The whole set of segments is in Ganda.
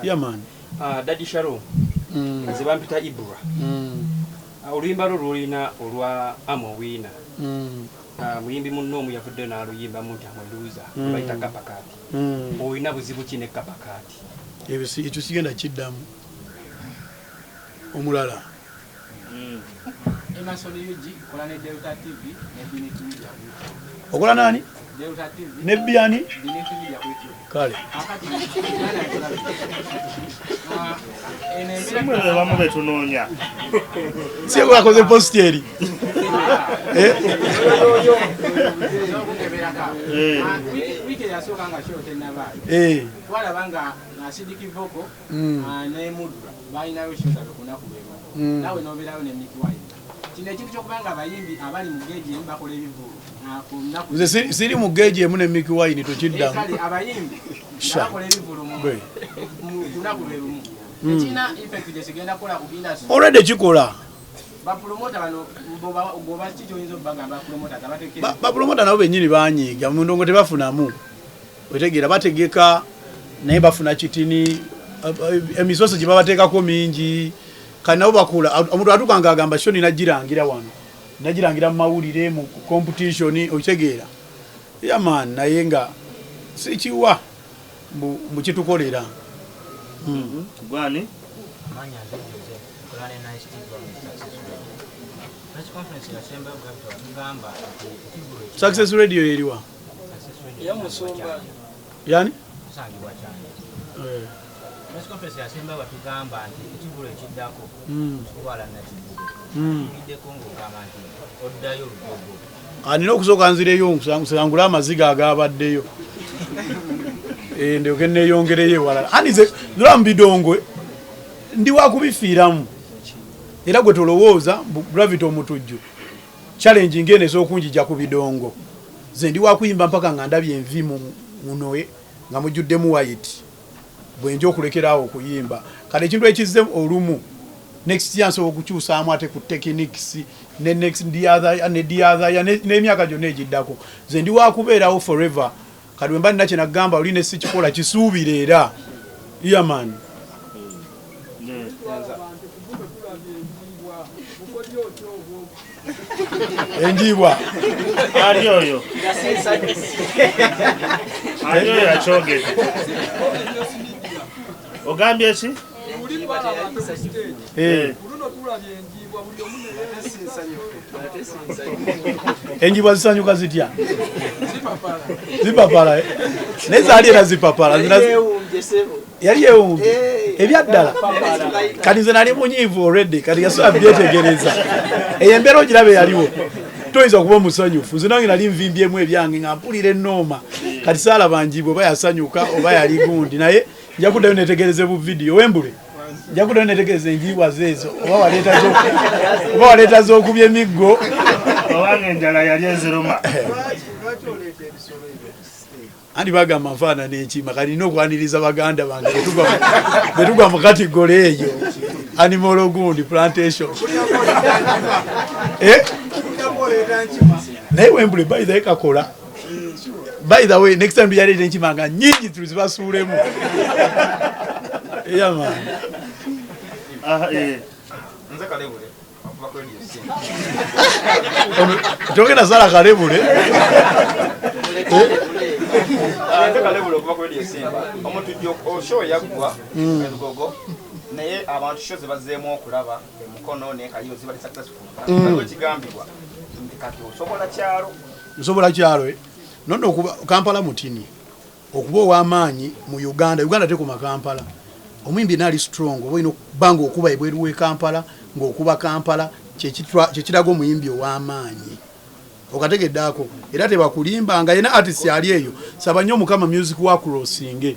Yeah man. Daddy Shalom. Nze bampita Ibra. Oluyimba lwo lwolina olwa Amo Winner. Muyimbi munno omu yavuddeyo n'aluyimbamu nti am a loser. Bayita Kapakaati. Olina buzibu ki ne Kapakaati? Ebyo ekyo sigenda kiddamu. Omulala. Emerson UG kola ne Delta TV ne Binit Media ku YouTube. Okola nani? Delta TV. Ne Biani? Binit Media ku YouTube. Kale. Akati Uganda ekola. Eno embeera Simwe bamu betunoonya. Si akoze post eri. Eh? Okukeberako. Wiiki eyasooka nga show tennabaayo, twalaba nga Acidic Vokoz ne Mudra balinayo show zaabwe ku lunaku lwe lumu. Naawe n'obeerayo ne Mikie Wine. Kino ekintu ky'okuba nga abayimbi abali mu geegi emu bakola ebivvulu ku lunaku Nze siri mu geegi emu ne Mikie Wine, tokiddamu. Kale abayimbi nga bakola ebivvulu ku lunaku lwe lumu, tekirina effect gye kigenda kukola ku industry? Already kikola. Bapromota bano goba ki kyoyinza okubagamba, promoters abateeka Bapromota nabo bennyini banyiiga mu ndongo, tebafunamu. Otegeera, bategeka naye bafuna kitini, emisoso gye babateekako mingi. Kati nabo bakula, omuntu atuuka nga agamba show ninagirangira wano, nagirangira mu mawulire, mu competition, okitegeera? Yeah man, naye nga sikiwa mbu kitukolera. Gwani? Amanya nze Jose, nkola ne Nice TV ne Success Radio. Press conference yasembayo Gravity watugamba nti ekivvulu Success Radio eriwa? Success Radio tusangibwa Kyanja. Yani? Tusangibwa Kyanja. Eh. Press conference yasembayo watugamba nti ekivvulu ekiddako kitwala Nakivubo. Tuliddeko ng'ogamba nti oddayo Lugogo. Nina okusooka nzireyo nsangule amaziga agabaddeyo. Ndyoke neeyongereyo ewalala. Ani nze nzula mu bidongwe, ndi wakubifiiramu. Era gwe tolowooza mbu Gravity Omutujju challenge ng'eno ez'okunjija ku bidongo. Nze ndi wakuyimba mpaka nga ndabye envi mu munoe nga mujjuddemu white, bwe nja okulekeraawo okuyimba. Kale ekintu ekizze olumu, next year nsobola okukyusaamu ate ku techniques ne next the other ne the other year n'emyaka gyonna egiddako. Nze ndi wakubeerawo forever. Kati bwe mba nina kye nagamba oli ne sikikola, kisuubire era. Yeah man. Enjiibwa. Ani oyo? Ani oyo akyogedde? Ogambye ki? Eh. Enjiibwa zisanyuka zitya? Zipapala, eh? Naye zaali era zipapala. Yali yewumbye ebyaddala. Kati nze nali munyiivu already, kati yasobola byetegereza. Eyo embeera ogiraba eyaliwo, toyinza okuba omusanyufu. Nze nange nali nvimbyemu ebyange nga mpulira ennooma. Kati saalaba njiibwa oba yasanyuka oba yali gundi, naye nja kuddayo netegereze bu vidiyo wembule, nja kuddayo netegereze enjiibwa zeezo, oba waleeta z'okubya emiggo. Obanga enjala yali eziruma. Anti bagamba nfaanana enkima, kati nina okwaniriza baganda bange bwe tugwa mu category eyo, animal gundi plantation. Eh? Naye wembule, by the way, kakola. By the way, next time tuyaleeta enkima nga nyingi tuzibasuulemu. Yeah man. Ah, eh. Nze Kalebule okuva ku Radio Simba. Togenda sala Kalebule. Nze Kalebule okuva ku Radio Simba. Omutujju, show yaggwa elugogo, naye abantu show ze bazzeemu okulaba emukono nekayo zibali successful. Waliwo ekigambibwa nti kati osobola kyalo. Nsobola kyalo, eh? Nonno okuba Kampala mutini, okuba ow'amaanyi mu Uganda, Uganda tekoma Kampala. Omuyimbi naali strong oba olina okuba nga okuba ebweru w'e Kampala, ng'okuba Kampala kyekiraga omuyimbi ow'amaanyi. Okategedde ako? Era tebakulimba nga yena artist ali eyo, saba nnyo Mukama music wa crossinge,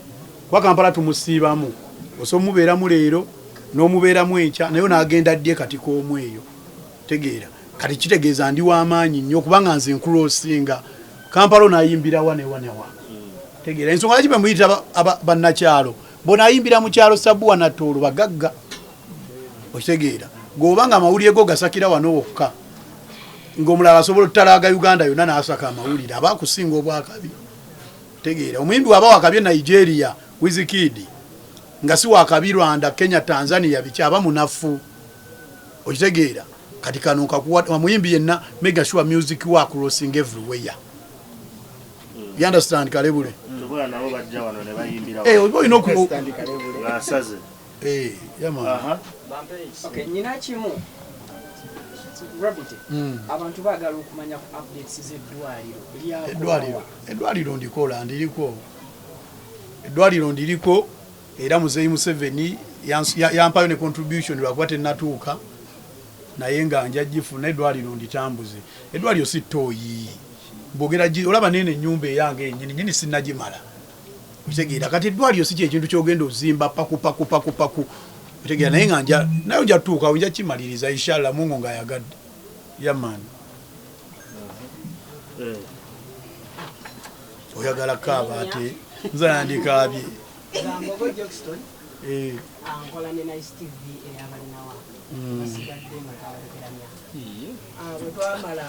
kuba Kampala tumusiibamu. Osobola omubeeramu leero n'omubeeramu enkya, naye onaagenda ddi ekati k'omu eyo? Tegeera, kati kitegeeza ndi w'amaanyi nnyo kubanga nze nkurosinga Kampala, onayimbira wa newa newa. Tegeera ensonga laki bemuyita bannakyalo. Bonayimbira mu kyalo Sabuwa Natoolo bagagga. Okitegeera, gweoba nga amawulire go gasakira wano wokka, ng'omulala asobola otutalaaga Uganda yonna n'asaka amawulire, aba akusinga obwakabi. Tegeera, omuyimbi waba wakabye Nigeria, Wizkid. Nga si wakabi Rwanda, Kenya, Tanzania biki, aba munafu. Okitegeera? Kati kano nkakuwa omuyimbi yenna, make sure music wa crossing everywhere. You understand, Kalebule? Tubula nabo bajja wano ne bayimbira. Eh, oba olina oku Ng'asaze. Eh, yeah man. Aha. Okay, nyina kimu Gravity. Abantu baagala okumanya ku updates z'eddwaliro. Eddwaliro, eddwaliro ndikola, ndiriko. Eddwaliro ndiriko era Muzeeyi Museveni yampayo ne contribution lwakuba tennatuuka, naye nga nja gifuna eddwaliro nditambuze. Eddwaliro si ttooyi. Mbwogera olaba neeno ennyumba eyange yennyini nnyini sinnagimala. Okitegeera? Kati eddwaliro si kyekintu ky'ogenda ozimba paku paku paku paku. Okitegeera? Naye nga nja, nayo nja tuukawo, nja kimaliriza inshallah Mungu ng'ayagadde. Yeah man. Oyagala kaaba ate nze nandikaabye. Gambogo Johnston. Eh. Ankola ne Nice TV eyabalinawa. Basigadde nga twabalekera myaka. Bwe twamala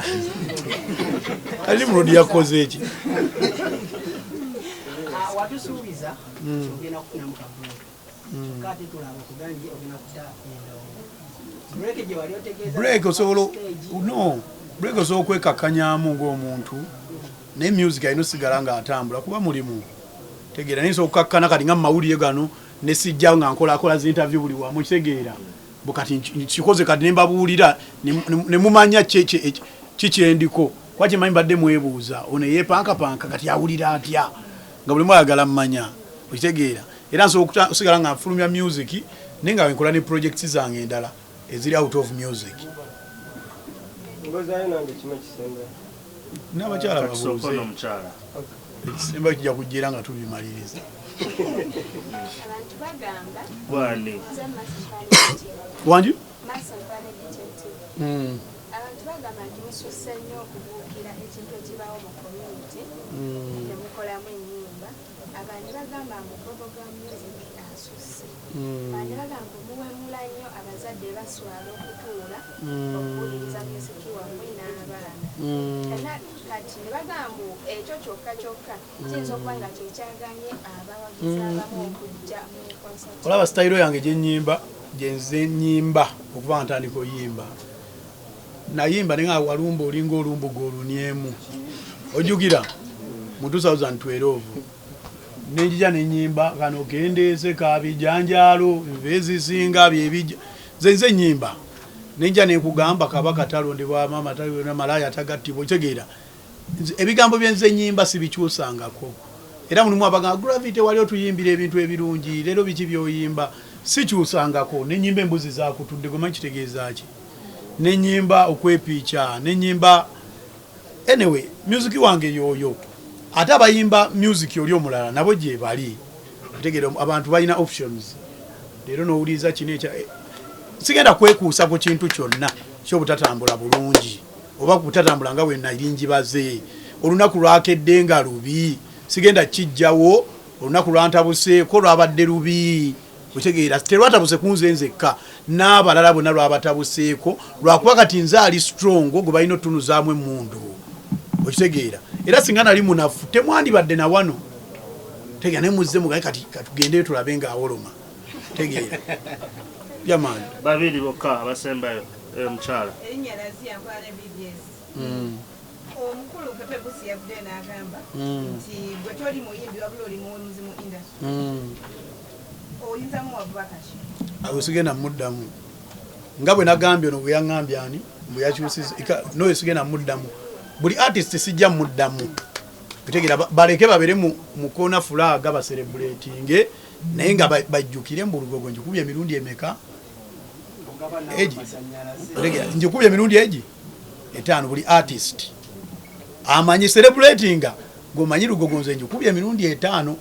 Kali Nimrod yakoze eki? Watusuubiza ogenda kufunamu ka break. Kyokka ate tulaba okugambye ogenda kuta endongo. Break gye wali otegeeza Break osobola stage. No, break osobola okwekakkanyaamu ng'omuntu, naye music alina osigala ng'atambula kuba mulimu. Tegeera, naye nsobola okukakkana kati nga mu mawulire gano ne sijja nga nkolakola zi interview buli wamu, kitegeera? Bwe kati nkikoze kati ne mbabuulira ne mumanya ki kyendiko. Kuba kyemmanyi mbadde mwebuuza ono eyeepankapanka kati awulira atya nga buli mwayagala mmanya, okitegeera? Era nsobola okusigala nga nfulumya music naye nga nkola ne projects zange endala eziri out of music. Mbuzaayo nange kimu ekisembayo. N'abakyala Katusooke babuuze. ono omukyala. Ekisembayo kijja kujja nga tubimaliriza. Abantu bagamba Gwani? nze Mason. Wangi? Mason Benedict. Abantu bagamba nti mususse nnyo okubuukira ekintu ekibaawo mu community, temukolamu ennyimba. Abandi bagamba mbu bubblegum music asusse. Abandi bagamba muwemula nnyo, abazadde baswala okutuula okuwuliriza music wammwe n'abaana. Era kati ne bagamba ekyo kyokka kyokka kiyinza okuba nga kyekyaganye abawagizi abamu okujja mu concert. Olaba sitayiro yange gyenyimba, gyenze nyimba okuva nga ntandika oyimba, nayimba naye nga walumba olinga olumbuga olunyemu. Ojjukira mu 2012 nenjija nenyimba kano kendeese kabijanjaalo nva ezisinga byebijja nze nze nyimba nenja nenkugamba kabaka talondebwa maama malaya tagattibwa. Okitegeera? Ebigambo byenze nyimba sibikyusangako. Era mulimu abagamba, "Gravity, wali otuyimbira ebintu ebirungi, leero biki byoyimba?" Sikyusangako. Nenyimba embuzi zakutudde, gwemanyi kitegeeza ki, nenyimba okwepiica, nenyimba. Anyway, music wange yoyo. Ate abayimba music oli omulala nabo gye bali. Otegeera, abantu balina options. Leero nowuliriza kino ekya sigenda kwekuusa ku kintu kyonna kyobutatambula bulungi oba butatambula nga bwe nali njibaze. Olunaku lwakedde nga lubi, sigenda kijjawo. Olunaku lwantabuseeko lwabadde lubi, otegeera? Terwatabuse kunze nzekka, n'abalala bonna lwabatabuseeko, lwakuba kati nze ali strong gwe balina otunuzaamu emmundu, okitegeera? Era singa nali munafu temwandibadde na wano, tegeera? Naye muzze mugaye kati katugendeyo tulabe ng'awoloma, tegeera? Yamaani. Babiri bokka abasembayo. Omukyala. Erinnya Lazia, nkola ne BBS. Omukulu Pepe Busi yavuddeyo n'agamba nti gwe toli muyimbi wabula oli muwemuzi mu industry. Oyinza muwa bubaka ki? Awo sigenda muddamu nga bwe nagambye ono bwe yaŋŋambye ani bwe yakyusiza noyo sigenda muddamu. Buli artist sijja muddamu, otegeera? Baleke babeere mu koona fulaga bacelebratinge, naye nga bajjukire mbu Lugogo njikubye emirundi emeka egi, otegeera? Njikubye emirundi egi 5. Buli artist amanyi celebratinga ng'omanyi Lugogo nze njikubye emirundi 5,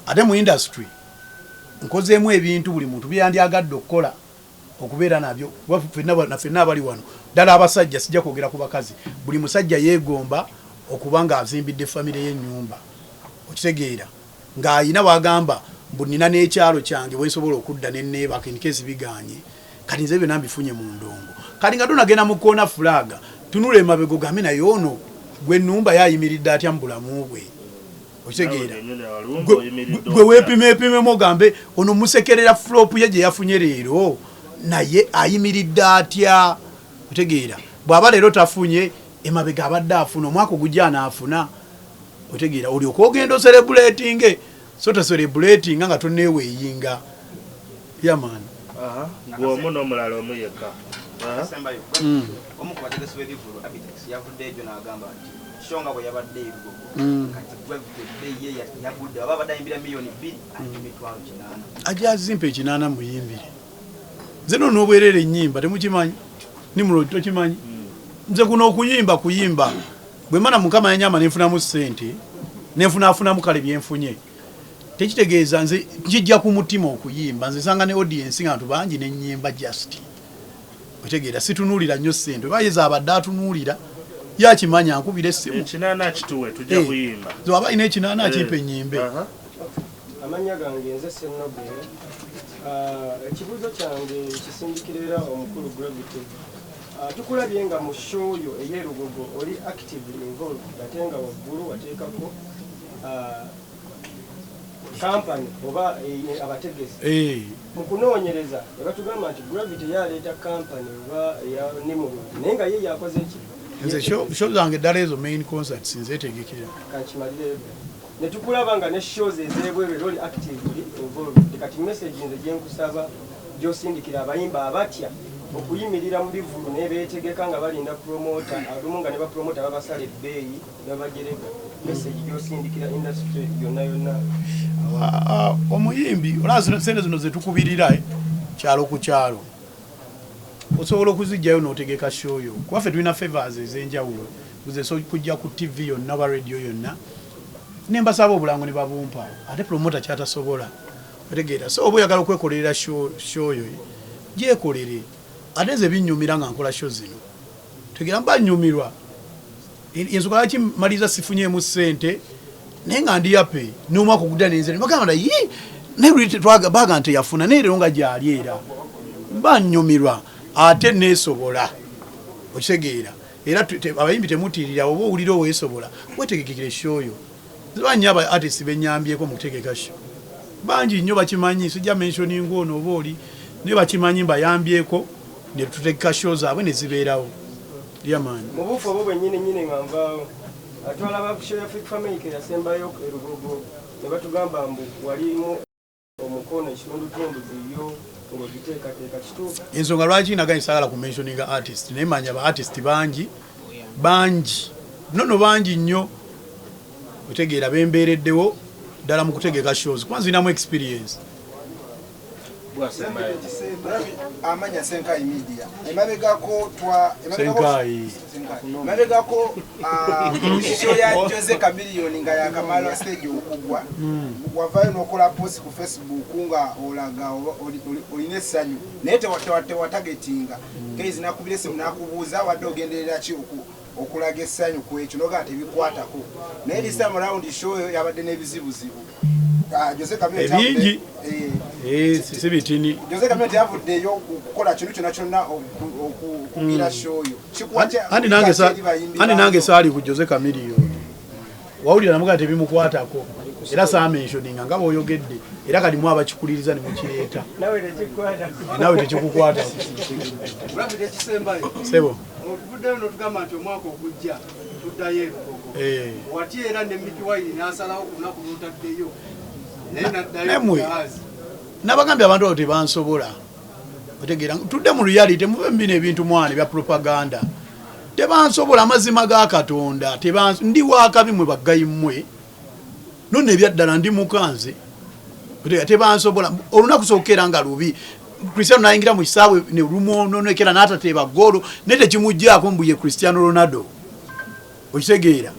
ate mu industry nkozeemu ebintu buli muntu byeyandyagadde okukola okubeera nabyo. Kuba ffenna abali wano ddala abasajja, sijja kwogera ku bakazi, buli musajja yeegomba okuba ng'azimbidde famire y'ennyumba, okitegeera? Ng'ayina wagamba mbu nina n'ekyalo kyange wensobola okudda neneebaka in case biganye. Kati nze byonna mbifunye mu ndongo. Kati nga tonagenda mu koona fulaga, tunula emabega ogambe, naye ono gwe nnumba yayimiridde atya mu bulamu bwe? Okitegeera? Gwe weepimeepimemu ogambe ono musekerera flop ye gye yafunye leero, naye ayimiridde atya? Otegeera? Bw'aba leero tafunye, emabega abadde afuna, omwaka ogujja anaafuna. Otegeera? Olyoka ogenda ocelebratinge, so tocelebratinga nga toneeweeyinga. Yaman. Gwomu n'omulala omu yekka. Asembayo. Omu ku bategesi b'ebivvulu, Abitex, yavudde ejo n'agamba nti show nga bwe yabadde erugogo, kati Gravity ebbeeyi ye yagudde, aba abadde ayimbira 2 million ate 800,000. Ajja azimpa 800 muyimbire. Nze no n'obwerere ennyimba temukimanyi, Nimrod tokimanyi. Nze kuno okuyimba kuyimba bwe mana Mukama yanyama nenfunamu ssente, nenfunaafunamu, kale byenfunye tekitegeeza nze kijja ku mutima okuyimba. Nze nsanga ne audience nga bantu bangi nenyimba, just otegeera, situnuulira nnyo ssente. Oba ye zaabadde atunuulira, yakimanya ankubira essimu. 800 kituwe, tujja kuyimba. Nze waba alina 800 akimpa ennyimbe. Amannya gange nze Senobel. Ekibuuzo kyange kisindikira era omukulu Gravity. Tukulabye nga mu show yo ey'erugogo oli actively involved, ate nga waggulu wateekako kampani oba abategesi. Mu kunoonyereza ne batugamba nti Gravity yaleeta kampani oba eya Nimrod, naye nga ye yakoze ki? Nze show zange ddala ezo main concerts nzetegekera. Kankimalire. Ne tukulaba nga ne shows ez'ebweru era oli actively involved. Kati message nze gyenkusaba gy'osindikira abayimba abatya okuyimirira mu bivulu naye beetegeka nga balinda promota, alumu nga ne bapromota babasala ebbeeyi ne babajerega, message gy'osindikira industry yonna yonna? Omuyimbi olaba sente zino zetukubirira kyalo ku kyalo, osobola okuzijjayo n'otegeka show yo, kuba ffe tulina favors ez'enjawulo nze kujja ku TV yonna oba radio yonna nembasaba obulango ne babumpa, ate promota kyatasobola. Otegeera? So oba oyagala okwekolerera show yo, gyekolere. Ate nze binyumira nga nkola show zino, tegeera, mba nyumirwa. Ensonga lwaki maliriza sifunyeemu ssente, naye nga ndi happy n'omwaka ogudda nenzira bagamba yi, naye luli baga nti yafuna, naye leero nga gyali, era mba nyumirwa ate neesobola. Okitegeera? Era abayimbi temutiirira. Oba owulira oweesobola, wetegekekere show yo. Ziba nnyo aba artist benyambyeko mu kutegeka show, bangi nnyo bakimanyi, sijja mentioning ono oba oli, naye bakimanyi mbayambyeko ne tutegeka show zaabwe ne zibeerawo. Yaman. Mu buufu obwo bwennyini nnyini nga nvaawo, twalaba show ya Fik Fameica eyasembayo e Lugogo ne batugamba mbu walimu omukono ekitundutundu yo ng'ogiteekateeka. Kituufu? Ensonga lwaki naganye saagala ku mentioninga artist, naye manya ba artist bangi bangi nono bangi nnyo, otegeera, bembeereddewo ddala mu kutegeka shows, kuba nzinamu experience. Amanya Senkai Media. Emabegako twa Senkai. Emabegako show ya Jose Chameleone nga yakamala stage okugwa, wavayo n'okola post ku Facebook nga olaga olina essanyu, naye tewatargetinga. Keizi nakubira esimu nakubuuza wadde ogenderera ki okulaga essanyu ku ekyo, nogaa tebikwatako. Naye this time round show yo yabadde n'ebizibuzibu. Jose Chameleone Ebingi. Si bitini. Jose Chameleone teyavuddeyo kukola kintu kyonna kyonna okugira show yo. Andi nange saali ku Jose Chameleone, wawulira namugaa tebimukwatako, era saamentioninga nga bw'oyogedde, era kati mu abakikuliriza ne mukireeta. Nawe tekikwatako. Nawe tekikukwatako. Gravity, ekisembayo. Sebo. Okuvuddeyo n'otugamba nti omwaka ogujja tuddayo erugogo, wati era ne Mikie Wine n'asalawo ku lunaku lwotaddeyo naye naddayo. Nemwe. Gaazi. Nabagambye abantu abo tebansobola. Otegeera? Tudde mu reality, muve mu bino ebintu mwana ebya propaganda. Tebansobola, amazima ga Katonda. Ndi wakabi mwe baggayi mmwe nonno, ebyaddala ndi mukanze. Otegeera? Tebansobola. Olunaku sookera nga lubi, Cristiano nayingira mu kisaawe ne lumwononekera n'atateeba goolo, naye tekimugjaako mbu ye Cristiano Ronaldo. Okitegeera?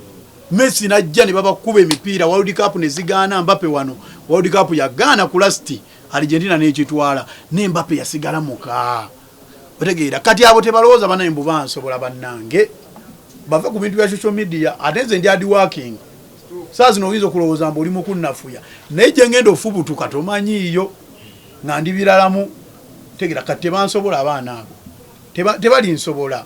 Messi najja ne babakuba emipiira, World Cup ne zigaana. Mbappe wano World Cup yagaana ku last, Argentina n'ekitwala, ne Mbappe yasigala muka. Otegeera? Kati abo tebalowooza banaye mbu bansobola. Bannange, bave ku bintu bya social media. Ate nze ndi hard working. Saa zino oyinza okulowooza mbu oli mukunnafuya, naye gye ngenda ofubutuka tomanyiiyo nga ndi biralamu. Tegeera? Kati tebansobola abaana abo. Tebalinsobola,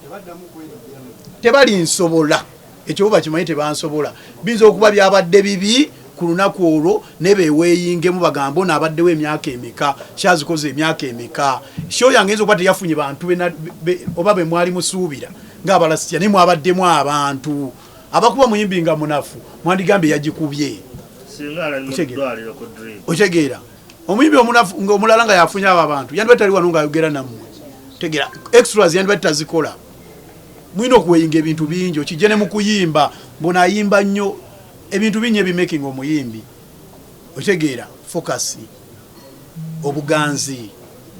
tebalinsobola. Ekyo bo bakimanyi, tebansobola. Biyinza okuba byabadde bibi. ku lunaku olwo ne beweeyingemu bagambe ono abaddewo emyaka emeka, kyazikoze emyaka emeka. Show yange eyinza okuba teyafunye bantu oba be mwali musuubira ng'abalasitya, naye mwabaddemu abantu. Abakuba muyimbi nga munafu mwandigambye yagikubye. Otegeera omuyimbi omunafu ng'omulala nga yafunye abo abantu yandibadde tali wano ng'ayogera nammwe. Tegeera extras yandibadde tazikola. Mulina okuweyinga ebintu bingi, okijje ne mu kuyimba mbona ayimba nnyo ebintu bingi ebimaking omuyimbi. Otegeera focus, obuganzi.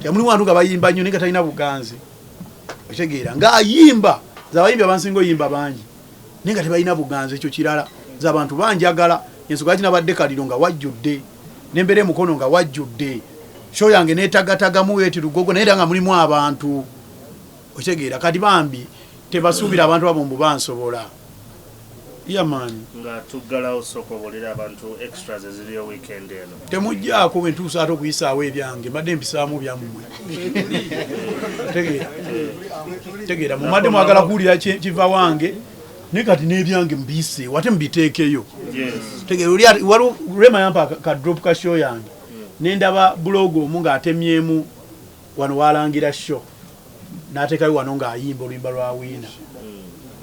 Temulimu bantu nga bayimba nnyo naye nga talina buganzi. Otegeera ng'ayimba, nze abayimbi abansinga oyimba bangi naye nga tebalina buganzi, ekyo kirala. Nze abantu banjagala, ensonga lwaki nabadde Kaliro nga wajjudde, nembeera emukono nga wajjudde, show yange netaagatagamu eti Lugogo naye era nga mulimu abantu. Otegeera kati bambi tebasuubira abantu abo mbu bansobola. Yamani nga tuggalawo, sooka obuulire abantu extras eziriyo weekend eno. Temujjaako bwe ntuusa ate okuyisaawo ebyange, mbadde mpisaamu byammwe. Tegeera, tegeera mumadde mwagala kuwulira kiva wange, naye kati n'ebyange mbiyiseewo ate mubiteekeyo. Tegeera oli waliwo Rema yampa ka drop ka show yange, nendaba blog omu ng'atemyemu wano walangira show n'ateekayo wano ng'ayimba oluyimba lwa Wiina.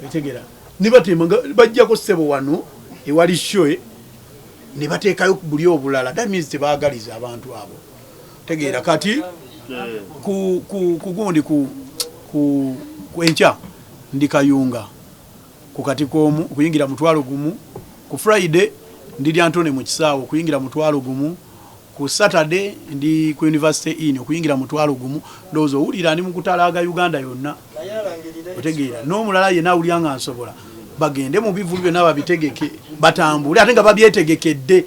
Otegeera ne batema nga bajjako ssebo wano ewali show ne bateekayo buli obulala. That means tebaagaliza abantu abo. Tegeera kati ku ku ku gundi ku ku ku enkya ndi Kayunga ku kati k'omu okuyingira 50,000. Ku Friday ndi Lyantone mu kisaawe okuyingira 50,000. Ku Saturday ndi ku University Inn okuyingira 50,000. Ndowooza owulira ndi mu kutalaaga Uganda yonna. Otegeera n'omulala yenna awulira nga nsobola bagende mu bivulu byonna babitegeke batambule ate nga babyetegekedde,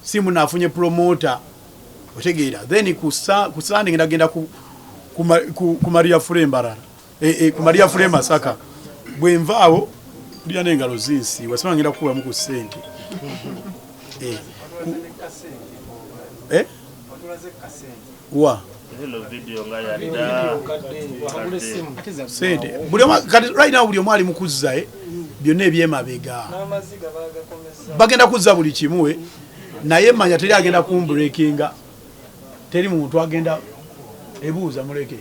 si muno afunye promoter. Otegeera then ku Sunday ngenda genda ku Maria Fure Mbarara, ku Maria Fure Masaka. Bwe nvaawo mpulira n'engalo zinsiiwa, sima ngenda kukubamu ku ssente. Wa sente buli omu kati right now buli omu ali mu kuzza byonna ebyemabega bagenda kuzza buli kimu, naye manya teri agenda kumbreakinga, teri muntu agenda ebuuza muleke.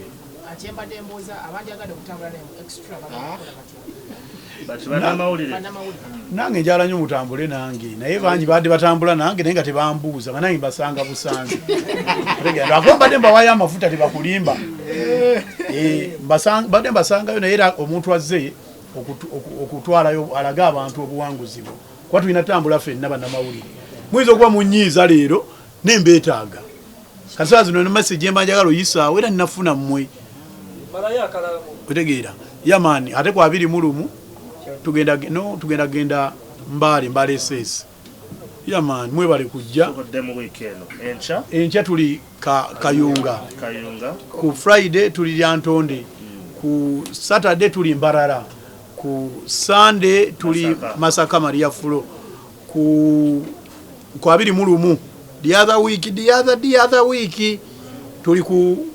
Kyembadde mbuuza, abandyagadde okutambula naye mu extra bagenda kukola batya? Bati bannamawulire. Nange njala nnyo mutambule nange, naye bangi badde batambula nange naye nga tebambuuza, banange mbasanga busanzi. Lwakuba mbadde mbawayo amafuta tebakulimba. Mbadde mbasangayo, naye era omuntu azze okutwalayo alage abantu obuwanguzi bwo, kuba tulina tambula ffenna bannamawulire. Muyinza okuba munyiiza leero naye mbeetaaga. Kasaa zino ne message emba njagala oyisaawo era nnafuna mmwe. Otegeera yamaani ate ku 21 tugenda no tugenda genda Mbale, Mbale SS. Yamaani mwebale kujja. Tukuddemu wiiki eno enkya. Enkya tuli Kayunga. Kayunga. Ku Friday tuli Lyantonde. Ku Saturday tuli Mbarara. Ku Sunday tuli Masaka, Masaka Maria Fulo. Ku 21 the other week, the other week tuli ku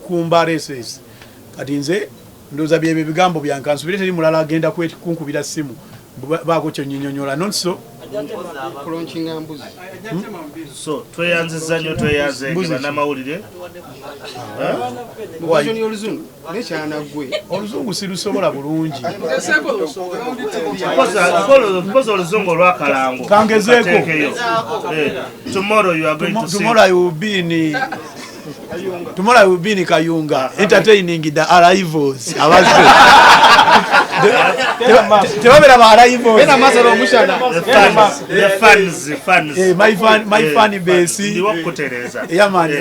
Mbale SS. Kati nze ndowooza byebyo ebigambo byange, kansubire teri mulala agenda kunkubira ssimu baako kyenyinyonyola not so. Kulaunchinga mbuzi. So tweyanziza nnyo, tweyanze Mbuzi ki? bannamawulire. Mu version y'oluzungu nekyanaggwe. Oluzungu sirusobola bulungi. Mpozi oluzungu olwakalango. Kangezeeko. Kateekeyo. Tomorrow you are going to see. Tomorrow I will be in Kayunga entertaining the arrivals. Abazze. Tebabera ba arrivals. Bena masala omushana. The fans, the fans, fans. My fan base. Ndiwo kukutereeza. Yeah man,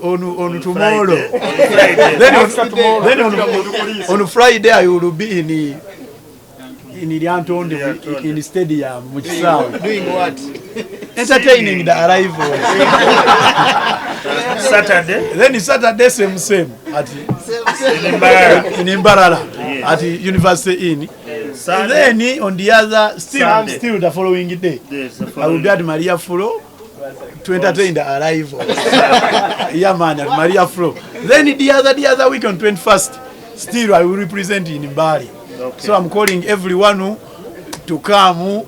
on tomorrow. Friday. On Friday. Then on Friday I will be in Lyantonde in stadium mu kisaawe. Doing what? Entertaining the arrivals. Saturday. Then Saturday same same at In Mbarara. In Mbarara. Yes. At University Inn. Sunday. Then on the other still, Sunday. still the following day. Yes, the I will following be at Maria Flo to entertain the arrivals. Yeah man, at Maria Flo. Then the other week on 21st, still I will represent in Mbale. Okay. So I'm calling everyone to come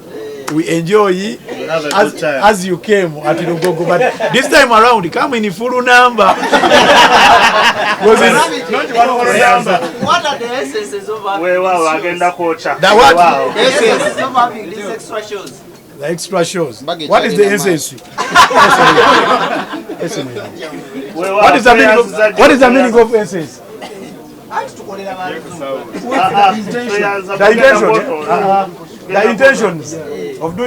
We enjoy Have a good time. As you came at Lugogo, but this time around come in full number. Because it's- Not one whole number. What are the essences of having Weewaawo these agenda shows? kwokya. The what? Weewaawo. Essences of having these extra shows. The extra shows. Baggage What is the alina essence? Weewaawo, What is the meaning of, tweyanziza what is the nnyo. meaning of essence? Anti tukolera bantu. Ah, ah, tweyanza The kugenda intention, kwotola. the intentions of doing